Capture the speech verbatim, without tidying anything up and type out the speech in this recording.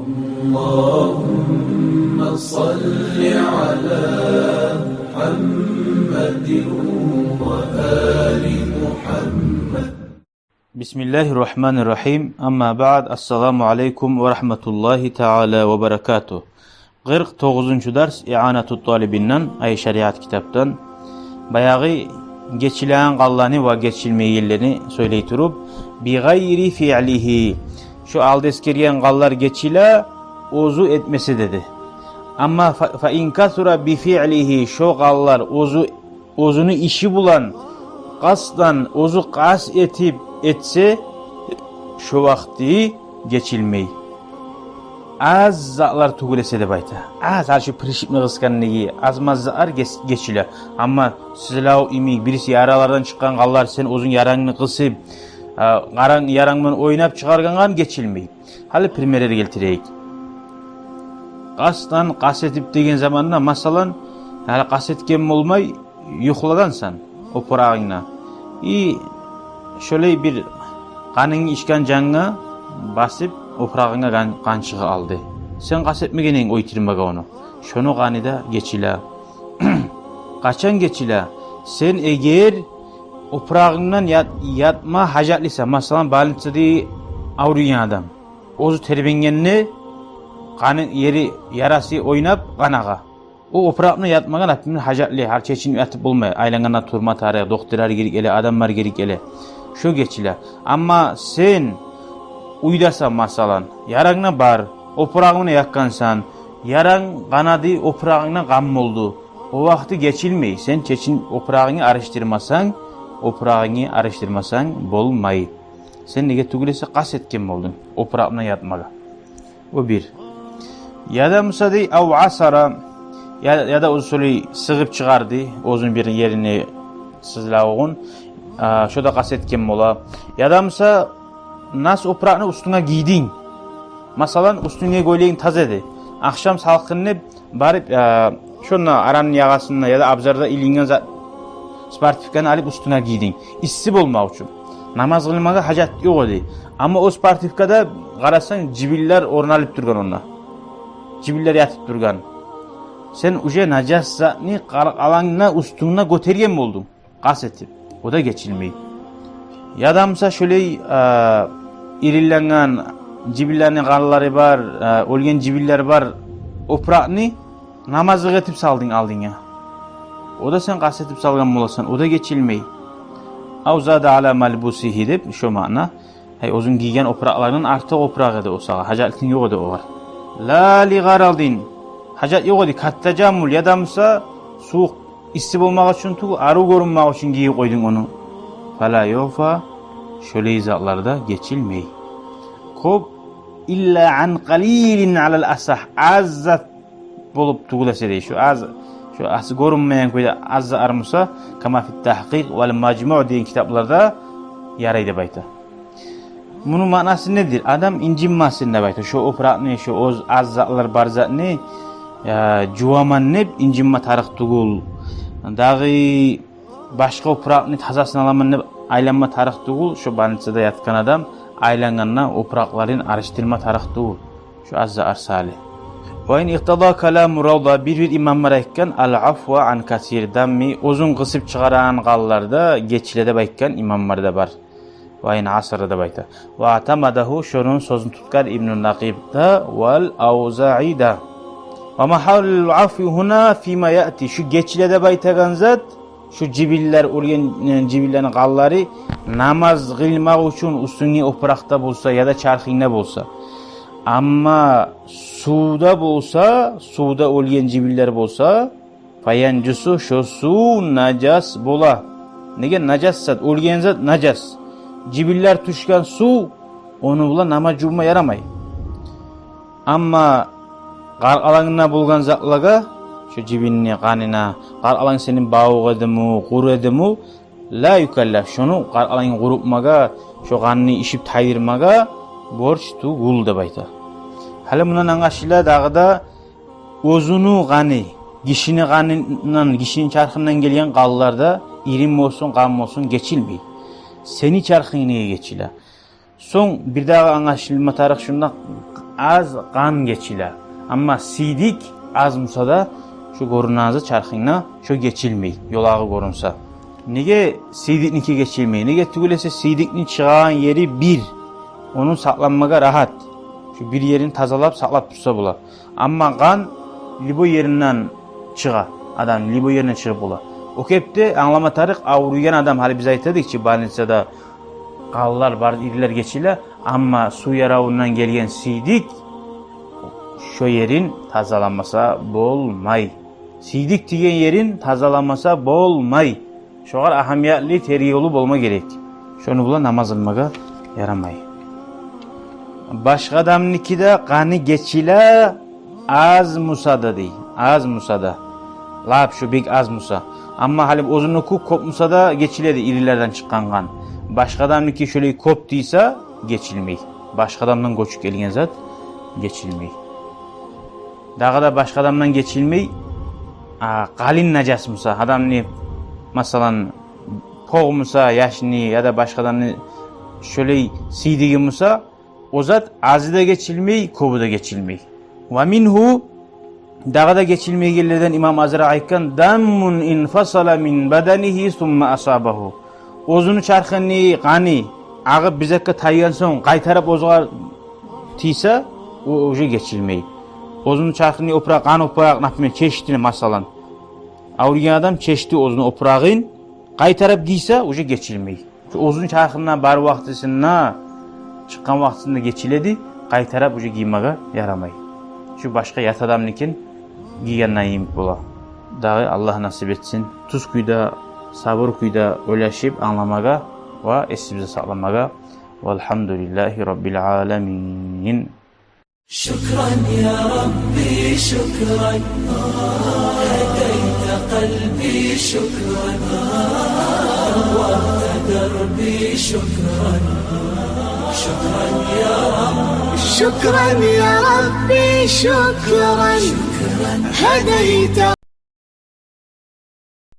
اللهم صل على محمد وآل محمد. بسم الله الرحمن الرحيم. أما بعد. السلام عليكم ورحمة الله تعالى وبركاته. Къыркъ тогъузунчу дарс Иъанату Талибинден, ай, шариат китапдан. Баягъы гечилеген къанланы ва гечилмейгенлени сёйлей туруп, бигъайри фиълигьи. Шо алда эсгерген къанлар гечиле, оьзю этмесе деди. Амма фа, фа ин касура би фиълигьи, шо къанлар оьзю, оьзюню иши булан, къасдан, оьзю къаст этип этсе, шо вакъти гечилмей. Аз затлар тюгюл эсе деп айта. Аз, гьали шу прищипни къысгъанлыгъы, аз-маз затлар гес-, гечиле. Амма сызлав йимик, бириси яралардан чыкъгъан къанлар, сен оьзюнг ярангны къысып, а, къаран, ярангман ойнап чыгъаргъан къан гечилмей. Гьали примерлер гелтирейик. Къасдан, къаст этип деген заманда, масала, гьали къаст этген болмай, юхлагъансан опурагъынгда. И шолай бир къанынгны ичген жангъа басып, опурагъынга къан, къан чыгъып къалды. Сен къаст этмеген эдинг оьйтюрмеге ону. Шону къаны да гечиле. Къачан гечиле? Сен эгер опурагъынгдан ят, ятма гьажатлысан, масала, больницада авруйгъан адам. Оьзю тербенгенде къаны, ери, ярасы ойнап къанагъа. О опуракъны ятмагъа, например, гьажатлы, гьар чечинип ятып болмай. Айлангъанда турма тарыкъ, докторлар герек геле, адамлар герек геле. Шо гечиле. Амма сен уьйдесен, масала, ярангда бар, опурагъынгны якъгъансан, яранг къанады, опурагъынгдан къан болду. О вакъти гечилмей. Сен чечин, опурагъынгны алышдырмасанг, опурагъынгны алышдырмасанг болмай. Сен неге тюгюл эсе къаст этген болдунг опуракъны ятмагъа. О бир. Яда буса дей, ав асара, я, яда оьзю шолай сыгъып чыгъарды оьзюню бир ерине сызлавугъун, а, шо да къаст этген бола. Яда буса нас опуракъны уьстюнге гийдинг. Масала, уьстюнгдеги гёлегинг таза эди. Ахшам салкъын деп барып, а, шонда араны ягъасында яда абзарда илинген зат, спортивканы алып уьстюнге гийдинг. Исси болмакъ учун. Намаз къылмагъа гьажат ёкъ эди. Амма о спортивкада къарасанг, жибинлер орун алып тургъан онда. Жибинлер ятып тургъан. Сен уже нажас затны къаркъарангны уьстюнге гётерген болдунг. Къаст этип. О да гечилмей. Яда буса шолай, а, ирилеген жибинлени къанлары бар, а, оьлген жибинлер бар опуракъны намазлыкъ этип салдынг алдынга. О да сен къаст этип салгъан боласан, о да гечилмей. Ав зада ала малбусигьи деп, шо маъна. Гьай, оьзюнг гийген опуракълардан артыкъ опуракъ эди о сагъа, гьажатлыгъынг ёкъ эди огъар. Ла ли гъарадин. Гьажат ёкъ эди, кат тажаммул, яда буса сувукъ, исси болмакъ учун тюгюл, арив гёрюнмек учун гийип къойдунг ону. Фала югьфа, шолай затлар да гечилмей. Кёп, илла ан къалилин алал асагь, аз зат болуп тюгюл эсе дей. Шо аз, шо аз гёрюнмейген кюйде аз зат бар буса, кама фит тагькъикъ вал мажмуъ деген китапларда ярай деп айта. Муну маънасы недир? Адам инжинмесин деп айта. Шо опуракъны, шо оьз аз затлар бар затны, я, жуваман деп инжинме тарыкъ тюгюл. Дагъы башгъа опуракъны тазасын аламан деп айланма тарыкъ тюгюл. Шо больницада ятгъан адам айлангъанда опуракъларын алышдырма тарыкъ тюгюл. Шо аз зат арсали. Ва ин икътада каламу Равда, бир-бир имамлар айтгъан, ал афва ан касир дамми, оьзюн къысып чыгъарагъан къанлар да гечиле деп айтгъан имамлар да бар. Ва ин асара деп айта. Ва атамадагьу, шону сёзюн тутгъан Ибну Накъиб да, вал Авзаи да. Ва магьаллул афви гьуна фима яъти, шу гечиле деп айтагъан зат, шу жибинлер, оьлген, э, жибинлени къанлары намаз къылмакъ учун уьстюнгде опуракъда болса яда чархынгда болса. Амма сувда болса, сувда оьлген жибинлер болса, фаянжусу, шо сув нажас бола. Неге нажас зат? Оьлген зат нажас. Жибинлер тюшген сув, ону булан намаз жувма ярамай. Амма къаркъарангда болгъан затлагъа, шо жибинни къанына, къаркъаранг сени бавукъ эдими, къуру эдими, ла юкаллаф, шону къаркъарангны къурутмагъа, шо къанны ичип тайдырмагъа борч тюгюл деп айта. Гьали мундан англашыла дагъы да, оьзюню къаны, гишини къанындан, гишини чархындан гелген къанлар да, ирин болсун, къан болсун, гечилмей. Сени чархынг неге гечиле? Сонг бирдагъы англашылма тарыкъ шунда, аз къан гечиле. Амма сийдик аз буса да, шо гёрюнеген зат чархынгда, шо гечилмей, ёлагъы гёрюнсе. Неге сийдикники гечилмей? Неге тюгюл эсе, сийдикни чыгъагъан ери бир. Ону сакъланмагъа рагьат. Шо бир ерин тазалап, сакълап турса бола. Амма къан любой еринден чыгъа. Адам любой еринден чыгъып бола. О кепде англама тарыкъ, авруйгъан адам, гьали биз айтадыкъ чы, больницада къанлар бар, ирлер гечиле, амма сув яравундан гелген сийдик шо ерин тазаламаса болмай. Сийдик тийген ерин тазаламаса болмай. Шогъар агьамиятлы тергевлю болма герек. Шону булан намаз къылмагъа ярамай. Башгъа адамники де къаны гечиле, аз буса да, дей. Аз буса да. Лап шо бек аз буса. Амма гьали оьзюнюки кёп буса да гечиледи, ирлерден чыкъгъан къан. Башгъа адамники шолай кёп тийсе, гечилмей. Башгъа адамдан гёчюп гелген зат гечилмей. Дагъы да башгъа адамдан гечилмей, а, къалын нажас буса, адамны, масала, погъу буса, яшны яда башгъа адамны шолай сийдиги буса, о зат азы да гечилмей, кёбю де гечилмей. Ва мингьу, дагъы да гечилмейгенлерден имам Азракъ айтгъан: «Даммун инфасала мин баданигьи сумма асабагьу». Оьзюню чархыны къаны агъып бир затгъа тайгъан сонг, къайтарып оьзюне тийсе, о уже гечилмей. Оьзюню чархыны опуракъ, къан опуракъ, например, чечди, масала. Авруйгъан адам чечди оьзюню опурагъын, къайтарып гийсе, уже гечилмей. Шо оьзюню чархындан бар вакътисинде, чыкъгъан вакътисинде гечиледи, къайтарып уже гиймеге ярамай. Шо башгъа ят адамныкин гийгенден йимик бола. Дагъы Аллагь насип этсин тюз кюйде, сабур кюйде ойлашып англамагъа ва эсибизде сакъламагъа. Валгьамдулиллагьи раббил аламин. شكرا يا ربي، شكرا. هديت قلبي، شكرا. نورت دربي، شكرا. شكرا يا رب. شكرا يا ربي، شكرا. شكرا. هديت